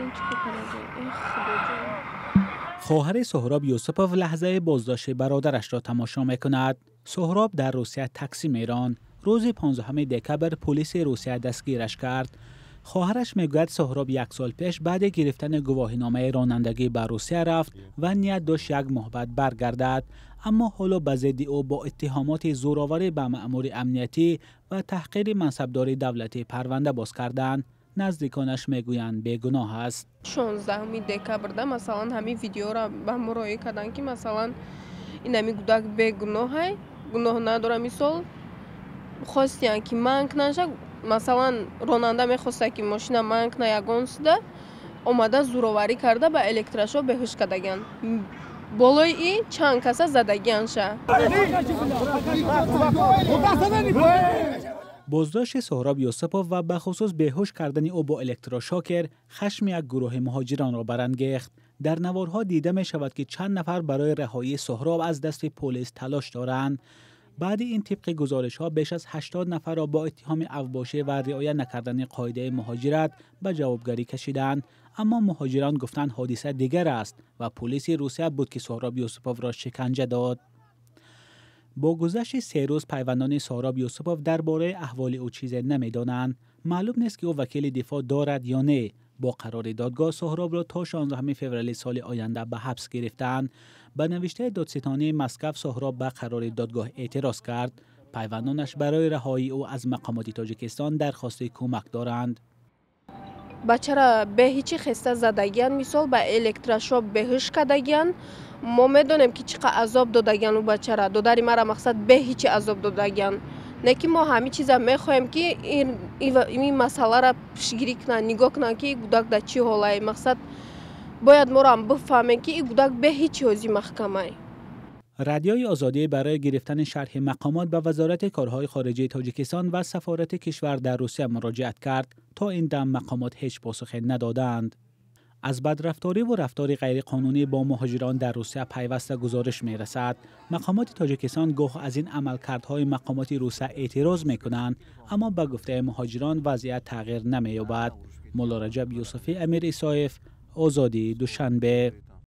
Бин, чӣ кор кардагиан. Эх, Худоҷон. Хоҳари Соҳроб Юсупов лаҳзаи боздошти бародарашро тамошо мекунад. Соҳроб дар Русия таксӣ меронд. Рӯзи 15 декабр полиси Русия дастгираш кард. Хоҳараш мегӯяд, Соҳроб як сол пеш баъди гирифтани гувоҳиномаи ронандагӣ ба Русия рафт ва ният дошт як моҳ баъд баргардад. Аммо ҳоло ба зидди ӯ бо иттиҳомоти зӯроварӣ ба маъмури амниятӣ ва таҳқири мансабдори давлатӣ парванда боз карданд. Наздиконаш мегӯянд, бегуноҳ аст. 16 декабрда, масалан, ҳамин видеоро ба мо роӣ карданд, ки, масалан, ин ҳамин гудак бегуноҳай, гуноҳ надора. Мисол, хостиянд, ки манъ кунанша. Масалан, ронанда мехоста, ки мошина манъ куна, ягон суда омада, зӯроварӣ карда, ба электрошок беҳуш кардагианд. Болои и чанд каса задагианша. Боздошти Соҳроб Юсупов ва бахусус беҳуш кардани ӯ бо электрошокер хашми як гурӯҳи муҳоҷиронро барангехт. Дар наворҳо дида мешавад, ки чанд нафар барои раҳоии Соҳроб аз дасти полис талош доранд. Баъди ин, тибқи гузоришҳо, беш аз 80 нафарро бо иттиҳоми авбошӣ ва риоя накардани қоидаи муҳоҷират ба ҷавобгарӣ кашиданд. Аммо муҳоҷирон гуфтанд, ҳодиса дигар аст ва полиси Русия буд, ки Соҳроб Юсуповро шиканҷа дод. Бо гузашти 3 рӯз пайвандони Соҳроб Юсупов дар бораи аҳволи ӯ чизе намедонанд. Маълум нест, ки ӯ вакили дифоъ дорад ё не. Бо қарори додгоҳ Соҳробро то 16 феврали соли оянда ба ҳабс гирифтаанд. Ба навиштаи додситонии Москав, Соҳроб ба қарори додгоҳ эътироз кард. Пайвандонаш барои раҳоии ӯ аз мақомоти Тоҷикистон дархости кӯмак доранд. Бачара беҳичи хеста задагиян, мисол, ба электрошок беҳуш кардагиян. Мо медонем, ки чӣ қадр азоб додагиян ӯ бачара. Додари мара, мақсад, беҳичи азоб додагиян. Не ки мо ҳамин чиза мехоҳем, ки ин масъаларо пешгирӣ кунанд, нигоҳ кунанд, ки ин гудак дар чӣ ҳолае. Мақсад, бояд морам бифаҳмем, ки ин гудак беҳичи ҳози маҳкамай. Радиои Озодӣ барои гирифтани шарҳи мақомот ба Вазорати корҳои хориҷии Тоҷикистон ва сафорати кишвар дар Русия муроҷиат кард. То ин дам мақомот ҳеҷ посухе надодаанд. Аз бадрафториву рафтори ғайриқонунӣ бо муҳоҷирон дар Русия пайваста гузориш мерасад. Мақомоти Тоҷикистон гоҳ аз ин амалкардҳои мақомоти Русия эътироз мекунанд, аммо ба гуфтаи муҳоҷирон, вазъият тағйир намеёбад. Муллораҷаб Юсуфӣ, Амир Исоев, Озодӣ, Душанбе.